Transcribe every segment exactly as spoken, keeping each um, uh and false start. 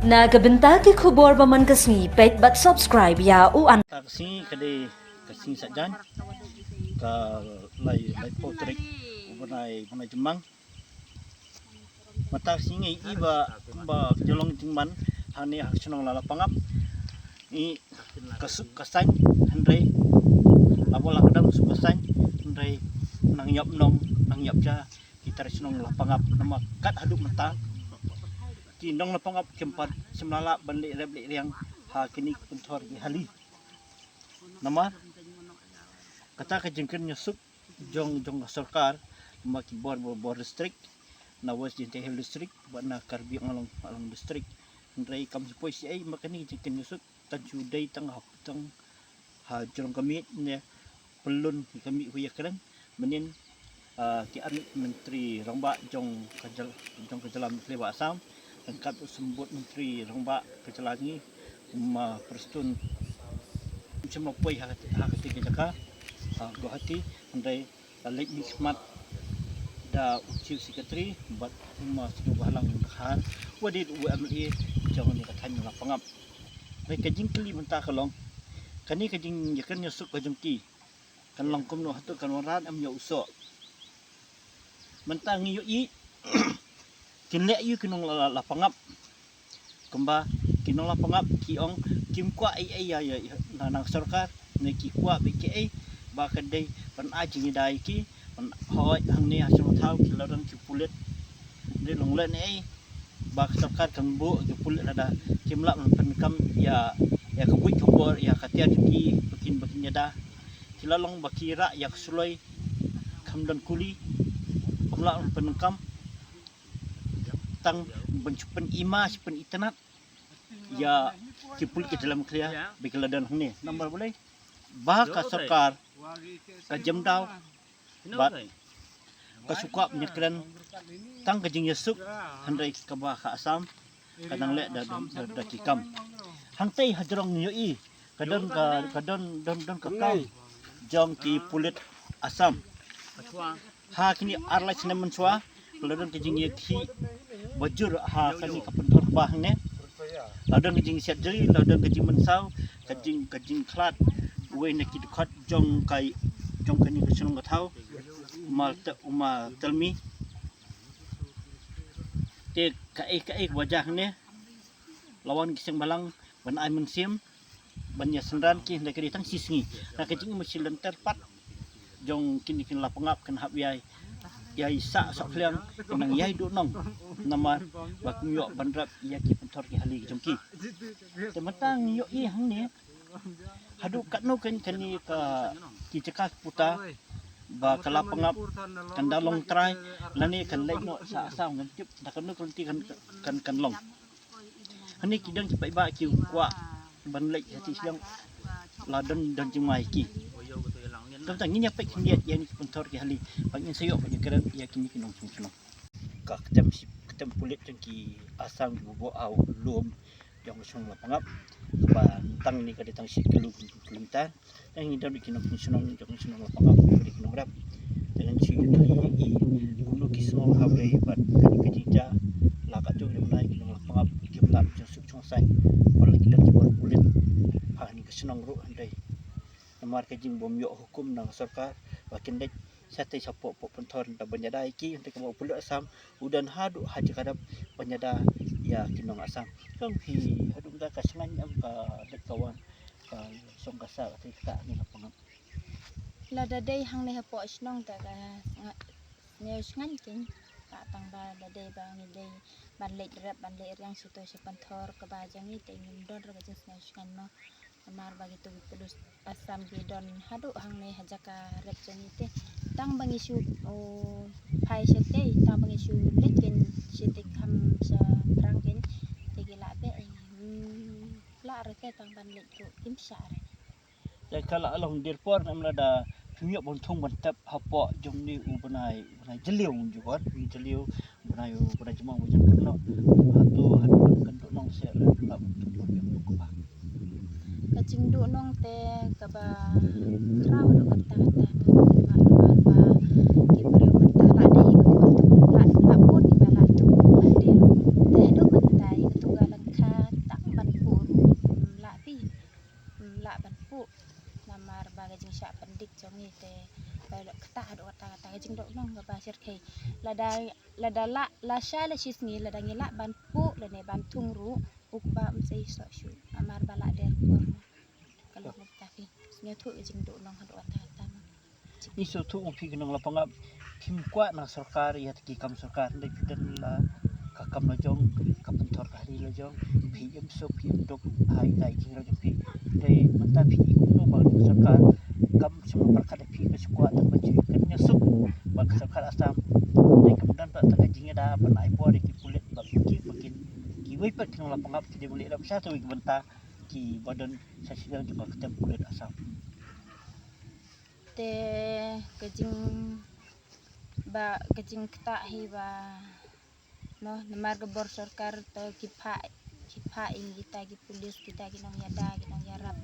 Na ka bynta ki khubor ba man ka sngi, peit bad subscribe ïa u an. Ta ka sngi ka dei ka sngi Saitjaiñ, ka lai, laiphew tarik u bnai, bnai Jymmang. Mynta ka sngi ngi i ba, ba ka jinglong jingman hangne ha ka shnong Lapangap. Ngi ka suk ka saiñ hynrei, abo la ka dang suk ka saiñ hynrei nang ïap nong, nang ïap ja ki trai shnong Lapangap, namar kat haduh mynta ki nong Lapangap kim pat shym la lah ban leh rep leh riang ha kine ki pynthor ki hali. Namar kata ka jingkren ïasuk jong, jong ka sorkar, ma ki bor, bor, bor district, na West Jaintia Hills District bad na Karbi Anglong, Anglong District. Hynrei kam shu poi sha ei, ma kane ka jingkren ïasuk kan shu dei tang ha, tang ha jrong ka miej ne pyllun ka miej, u ïakren mynnin, ah, ki arngut myntri rangbah jong ka jyl-, jong ka jylla Meghalaya bad Assam, ryngkat u symbud myntri rangbah ka jylla ngi, u Ma Prestone, um shym la poi ha, ha katei ka jaka, ha Guwahati, hynrei la leit mihkhmat da u Chief Secretary bad u Ma Sidney Bahalang Dkhar, uba dei u MLA jong kane ka thaiñ Lapangap. Hynrei ka jingkylli mynta ka long, kane ka jingïakren ïasuk ka jong ki kan long kumno, hato kan wanrah em ïa u soh? Mynta ngi ïohi kin leh ïa ki nong La, La, Lapangap. Kumba ki nong Lapangap ki ong kim kwah ei ei ïa, ïa, ïa na, na sorkar, ne ki kwah beit kiei ba ka dei ban ai jingïada ïa ki, ban hoi hangne ha shnong thaw ki la don ki pulit. Dei long leh ne ei ba ka sorkar kan buh ki pulit lada kim lah ban pyndonkam ïa, ïa ka buit ka bor, ïa ka tiar jong ki ba kin, ba kin ïada. Ki la long ba ki rah ïa ka suloi, kam don kuli, kam lah ban pyndonkam, tang ban shu pyni ma, shu pyni itynnad ïa ki pulit ka jylla Meghalaya ba ki la don hangne. Namar balei? Ba ka sorkar ka jem daw bad ka shu kwah ban ïakren tang ka jingïasuk, hynrei kaba ka Assam ka nang leh da, da, da, da ki kam. Hangtei hajrong ngi ïohi ka don ka, ka don, don, don ka kam jong ki pulit Assam. Ha kine ar lai snem mynshuwa ka la don ka jingïakhih ba jur ha kane ka pynthor kba hangne. La don ka jingsiat jri, la don ka jingmynsaw, ka jing, ka jingkhlad uwei na ki dkhot jong ka, jong kane ka shnong ka thaw, u Ma Te-, u Ma Telmi. Te kaei kaei kaba jia hangne, la wan ki seng bhalang ban ai mynsiem ban ïa synran ki, hynrei ka dei tang shisngi. Na ka jingim shi lynter pat jong kine ki Lapangap kin hap ïai, ïai sah sohkhliang, kin nang ïai duh nong, namar ba kim ïoh ban rep ïa ki pynthor ki hali jong ki. Te mynta ngi ïohi hangne, haduh katno kan, kane ka, ki jaka ki puta ba ka Lapangap kan da long trai, lane kan leit noh sha Assam, ngam tip da katno ka lynti kan, kan, kan long. Hangne ki don ki paidbah ki kwah ban leit ha ti shlong, la don, don jingma ïa ki. Te mynta ngin ïa peit khyndiat ïa kine ki pynthor ki hali ba ngin sa ïoh ban ïakren ïa kine ki nongshong shnong. Ka ktem shi, ktem pulit jong ki Assam kiba buh ha u lum jong ka shnong Lapangap, ba tang ne ka dei tang shi kilo, kilometer. Te ngi don ki nongshong shnong jong ka shnong Lapangap, ka dei ki nongrep. Te ngan shu ïohi kumno ki sngew ha kaba ïadei bad kane ka jingjia. La katto katne ki nong Lapangap kim lah ban shong suk shong saiñ, ba la ki don ki bor pulit ha kane ka shnong ruh hynrei namar ka jingbym ïoh hukum na ka sorkar ba kin leit shatei shapoh, poh pynthor da ban ïada ïa ki, hynrei kaba u pulit Assam u don haduh ha jaka dap ban ïada ïa ki nong Assam. Ka ong phi haduh mynta ka shngaiñ em ka leit ka wan, ka shong ka sah, ka trei ka tah ne Lapangap? Lada dei hangne hapoh shnong te ka snga-, sngewshngaiñ kein, ka tang ba lada dei ba ngi dei ban leit rep ban leit riang shito sha pynthor kba jong ngi te ngim don ruh ka jingsngewshngaiñ mo. Namar ba kito ki pulit Assam ki don haduh hangne ha jaka rep jong ngi te tang ba ngi shu, o, phai shatei, tang ba ngi shu leit kein shatei kham shaphrang kein te ki lah beh, hmm, lah ruh te tang ban leit ruh kim shah re. Te ka la long der por ne em lada phim ïoh ban thung ban tep hapoh jong une u bnai, u bnai Jylliew, jubor, u bnai Jylliew, u bnai, u bnai Jymmang, u bnai Jylliew. Hato, hato kan duh nong seh re, la ban thung ban ïoh ban kumba. Ka jingduh nong te kaba khraw haduh katta katta ba, ba, ba, ba ki briew mynta la dei ba, ba, la, la bun ba la thung ban dei. Te haduh mynta ïa katu ka lyngkha Ka jingdoh nong kaba shyrkhei. Lada, lada lah, lashai lashisngi, lada ngi lah ban puh, lane ban thung ruh, u kba um sei soh shuh. Namar ba lah der por. Ka long kata phi. Sngewthuh ka jingdoh nong haduh katta katta. Ngi sngewthuh u phi ki nong lapangap. Phim kwah na sorkar, ïa ki kam sorkar, hynrei phi don la ka kam la jong, ka pynthor ka ri la jong, phi im suk, phi im duk, ha ïa ki jingrwai jong phi. Hynrei mynta phi i kumno ba sorkar kam shym la pyrkhat ïa phi, ka shu kwah tang ban shu kren ïa suk bad ka sorkar Assam. Hynrei kam don pat tang ka jingïada ban ai bor ïa ki pulit ba ki, ba kin, kiwei pat ki nong lapangap ki dei ban leh lap sha tang ki bynta kiba don sha shisneng jong ka kem pulit Assam. Te ka jing, ba ka jingktah hi ba, noh, namar ka bor sorkar te ki phah, ki phah ïa kita ki pulis, kita ki nongïada, ki nongïarap,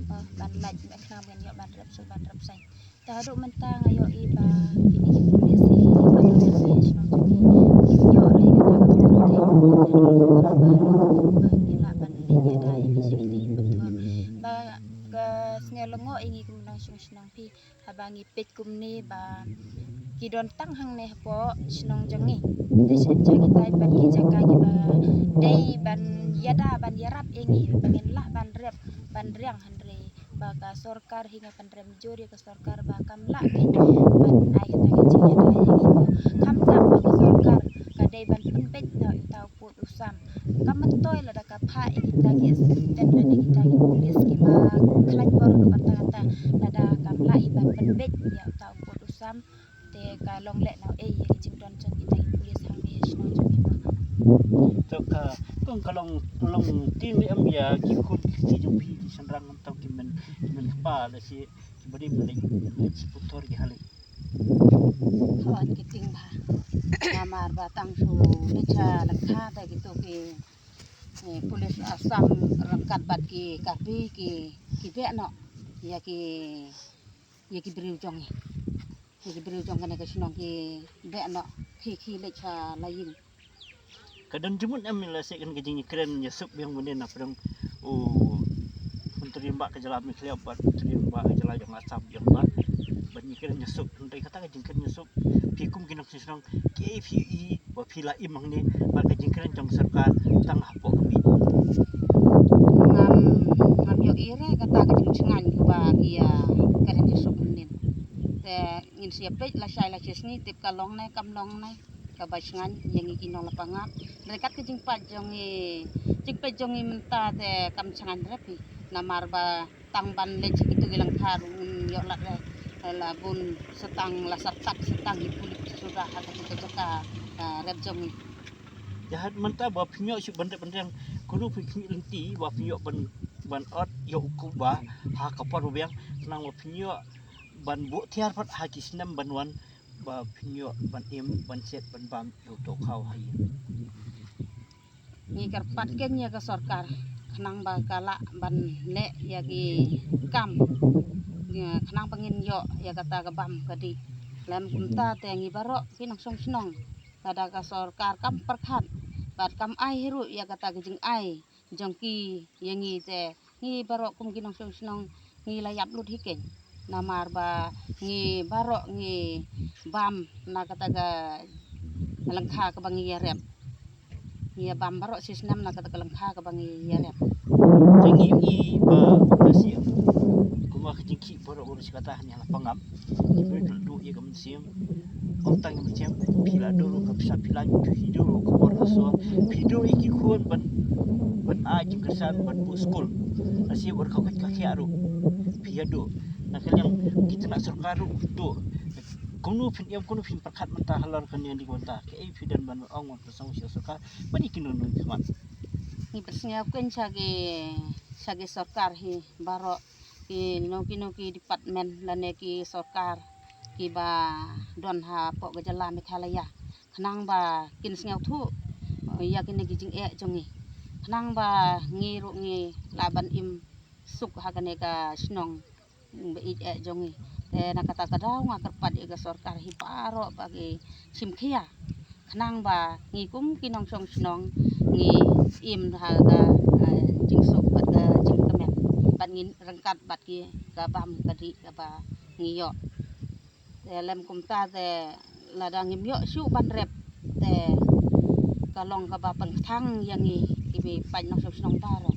noh, ban lait, ban khnang ban ïoh ban rep suk ban rep saiñ. Te haduh mynta nga ïohi ba kine ki pulis hi, ba ki shnong jong ngi, kim ïoh re kata ka bor te, ba ki lah ban leit ïada ïa ki safety, ba ka sngewlyngngoh ïa ngi kum nongshong shnong phi. Haba ngi peit kumne ba ki don tang hangne hapoh shnong jong ngi. Te shen jong kitai pat ki jaka kiba dei ban ïada ban ïarap ïa ngi ba ngin lah ban rep ban riang, hynrei ba ka sorkar hi nga pynrem jur ïa ka sorkar ba kam lah keiñ ban ai kata ka jingïada ïa ngi. Khamtam ba ka sorkar ka dei ban pynbeit na uta u pud u sam. Kam myntoi lada ka phah ïa kita ki assistant lane kita ki pulis kiba khlaiñ bor haduh katta katta, lada kam lah hi ban pynbeit ïa uta u pud u sam, te ka long lehnoh ei ïa ki jingdon jong kita ki pulis hangne ha shnong jong ngi. To ka, kong ka long, long tieng em ïa ki khun ki kti jong phi ki shynrang ngam tau ki men, ki men kpa lane kiba dei ban leit, leit sha pynthor ki ha lei. Hooid ki tieng bha. Namar ba tang shu leit sha lyngkha te kito ki, eh, pulis Assam ryngkat bad ki karbi ki, ki beh noh ïa ki, ïa ki briew jong ngi. Ïa ki briew jong kane ka shnong ki beh noh, khie khie leit sha la ïing. Ka don jingmut em ïa lashai kane ka jingïakren ïasuk biang mynne na pdeng u Myntri Rangbah ka jylla Meghalaya bad Myntri Rangbah ka jylla jong Assam biang ba ban ïakren ïasuk. Hynrei kata ka jingkren ïasuk phi kum ki nongshong shnong kiei phi ïohi ba phi la im hangne bad ka jingkren jong sorkar tang hapoh ka miej? Ngam, ngam ïohi re kata ka jingshngaiñ kaba ki ïakren ïasuk mynnin. Te ngin sa ïa peit lashai lashisngi tip ka long ne kam long ne. Kaba shngaiñ ïa ngi ki nong lapangap. Ryngkat ka jingpait jong ngi, jingpait jong ngi mynta te kam shngaiñ re phi. Namar ba tang ban leit sha kito ki lyngkha ruh ngim ïoh lad re. La bun satang, la sartak satang ki pulit suda ha kata ka jaka, ah, rep jong ngi. Ïa hynrei mynta ba phin ïoh shuh ban rep ban riang, kano phin khmih lynti ba phin ïoh ban, ban ot ïa u kuba ha ka por ba biang, khnang ba phin ïoh ban buh tiar pat ha ki snem ban wan, ba phin ïoh ban im ban shet ban bam ïa uto u khaw ha ïing. Ngi kyrpad keiñ ïa ka sorkar khnang ba ka lah ban leh ïa ki kam, ïa khnang ba ngin ïoh ïa kata ka bam ka dih. Lem kumta te ngi baroh ki nongshong shnong, lada ka sorkar kam pyrkhat bad kam ai hi ruh ïa kata ka jingai jong ki ïa ngi te ngi baroh kum ki nongshong shnong ngi la ïap lut hi keiñ. Namar ba ngi baroh ngi bam na kata ka lyngkha kaba ngi ïarep. Ngi ïa bam baroh shisnem na kata ka lyngkha kaba ngi ïarep. Te ngi ïohi ba u Mynsiem, kumba ka jingkhih baroh baroh shi katta hangne ha Lapangap, ki briew ki la duh ïa ka mynsiem. Ym tang ïa ka mynsiem, phi la duh ruh ka pisa phi la ju hi duh ruh ka por ka sor, phi duh ïa ki khun ban, ban ai jingkyrshan ban buh skul. Lashai bad ka khuid ka khiah ruh phi ïa duh. Na ka liang ki tnat sorkar ruh duh. Kumno phin ïam, kumno phin pyrkhat mynta halor kane ka dei mynta, kaei phi don ban ong ban pyrsang sha sorkar ban ïa kino kino ki khmat. Ngi pyrsngew keiñ sha ki, sha ki sorkar hi baroh, kino kino ki department lane ki sorkar kiba don hapoh ka jylla Meghalaya, khnang ba kin sngewthuh ïa kine ki jingeh jong ngi, khnang ba ngi ruh ngi lah ban im suk ha kane ka shnong ba ïeit eh jong ngi. Te na kata ka daw nga kyrpad ïa ka sorkar hi baroh ba ki shim khia khnang ba ngi kum ki nongshong shnong ngi im ha ka, eh, jingsuk bad ka jingkmen, bad ngin ryngkat bad ki ka bam ka dih kaba ngi ïoh. Te lem kumta te lada ngim ïoh shuh ban rep te ka long kaba pynkthang ïa ngi ki paid nongshong shnong baroh.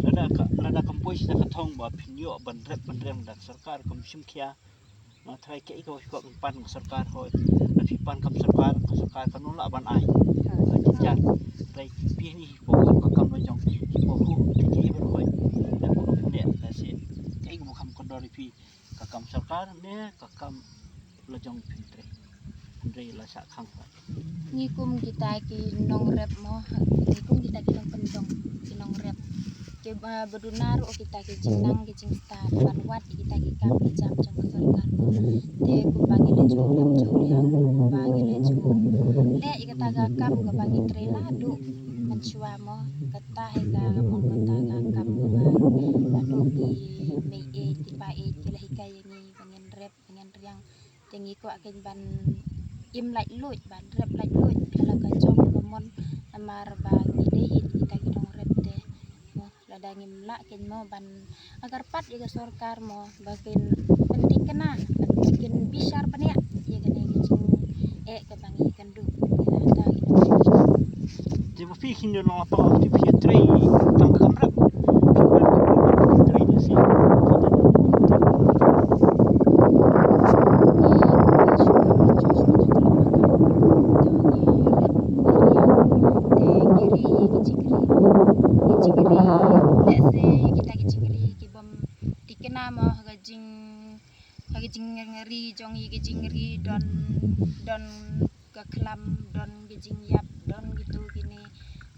Lada ka, lada kam poi sha ka thong ba phin ïoh ban rep ban rem da ka sorkar kam shim khia. Nga tharai kaei kaba phi kwah ban pan ka sorkar, hooid. Lada phi pan kam sorkar, ka sorkar kan ym lah ban ai. Ka jynjar. Tharai phi ni phi pynkup ka kam la jong phi, phi pynkup te kaei ban hooid. Lada phi pynkup ne ka shi kaei kaba kham kordor ïa phi, ka kam sorkar ne ka kam la jong phi trei. Hynrei la shah khang pat. Ngi kum kita ki nongrep mo, ngi kum kita ki nongkyndong, ki nongrep. Ki ba, ba duna ruh kita ki jingnang ki jingstad ban wad ïa kita ki kam ki jam jong ka sorkar mo. Te kumba ngi leh jong ngi jong ngi ba ngi leh jong leh ïa kata ka kam kaba ngi trei naduh mynshuwa mo. Kata hi ka mon kata ka kam kaba naduh ki mei ïeit ki pa ïeit ki la hikai ïa ngi ba ngin rep ba ngin riang. Te ngi kwah kein ban im laitluid, ban rep laitluid ha la ka jong ka mon, namar ba ngi dei hi kita ki nongrep te. Mo, lada ngim lah kein mo ban, nga kyrpad ïa ka sorkar mo ba kin pynthikna, ba kin bishar bniah ïa kane ka jingeh kaba ngi kynduh ïa kita ki nongrep. Te ba phi khin don la pa ti phi trei tang ka kam rep. Phi trei da si. Thikna mo ha ka jing, ha ka jingri jong ngi, ka jingri don, don ka khlam, don ka jingïap, don kitu kine.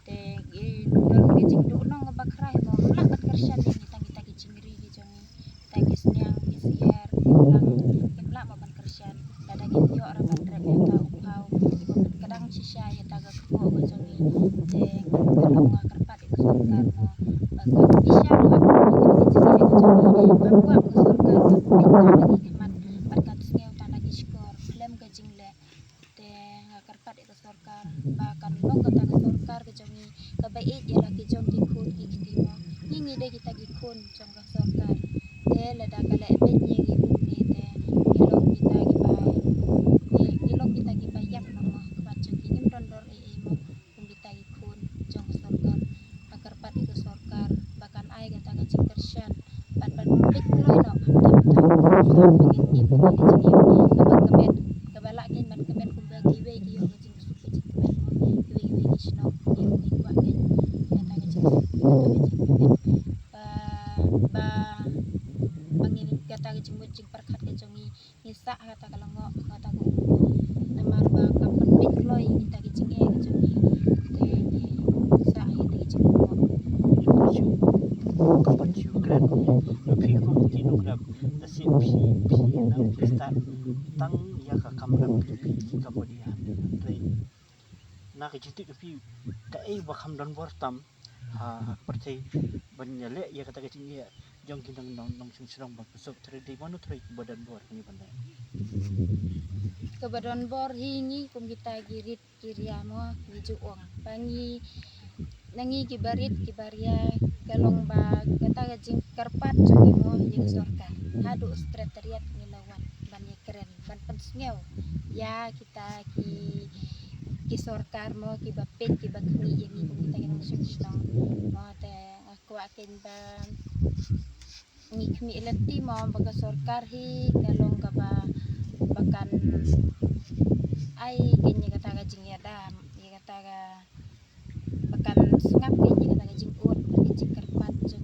Te ki don ka jingduh nong kaba khraw mo, ym lah ban kyrshan ïa ngi tang kita ki jingri ki jong ngi. Kita ki sniang ki syiar ki blang, kim lah mo ban kyrshan. Lada ngim ïoh ruh ban rep ïa ta u phaw, kiba pynkdang shisha ïa ta ka kpoh ka jong ngi. Te ka long nga kyrpad ïa ka sorkar mo ba kan bishar ruh ïa ka jingeh ka jong ngi. Ban kwah ka sorkar kan pynbeit ta na ki khmat bad kan sngew ta na ki shkor khlem ka jingleh. Te nga kyrpad ïa ka sorkar ba kan long kata ka sorkar ka jong ngi kaba ïeit ïa la ki jong ki khun ki kti mo. Ngi ngi dei kita ki khun jong ka sorkar. Te lada ka leh beit ïa ngi kumne te ngi long kita kiba, ngi, ngi long kita kiba ïap mo, mo kaba jong ki ngim don dor ei ei mo. Kum kita ki khun jong ka sorkar, nga kyrpad ïa ka sorkar ba kan ai kata ka jingkyrshan bad ban pynbeit kloi noh. Kaba lah kein ban kmen kumba kiwei ki ïoh ka jingsuk ka jingkmen mo, kiwei kiwei ki shnong ki ïoh ki kwah kein kata ka jingsuk, kata ka jingkmen. Ba, ba, ba ngin kata ka jingmut jingpyrkhat ka jong ngi ngi sah ha kata ka lyngngoh, ha kata ka umnguh. Namar ba kam pynbeit kloi kita ki jingeh ki jong ngi, te ngi sah ha kita ki jingeh. Ka pat shu, ka pat shu kren. Phi kum ki nongrep, lada shu phi, phi nang phi stad tang ïa ka kam rep, phi ki kam odian. Te na ka jingtip jong phi, kaei ba kham don bor tam ha, ha ka pyrthei ban ïaleh ïa kata ka jingeh jong ki nong, nong, nongshong shnong ba ka sop, tharai dei mano tharai ba don bor kane ban leh. Kaba don bor hi ngi kum kita ki rit ki ria mo, ngi ju ong ba ngi, na ngi kiba rit kiba ria, ka long ba kata ka jingkyrpad jong ngi mo ïa ka sorkar haduh Secretariat ngi la wan ban ïakren ban pynsngew ïa kita ki, ki sorkar mo kiba peit kiba khmih ïa ngi kum kita ki nongshong shnong mo. Te nga kwah kein ba ngi khmih lynti mo ba ka sorkar hi ka long kaba, ba kan ai kein ïa kata ka jingïada, ïa kata ka, ba kan sngap kein ïa kata ka jingud, ka jingkyrpad jong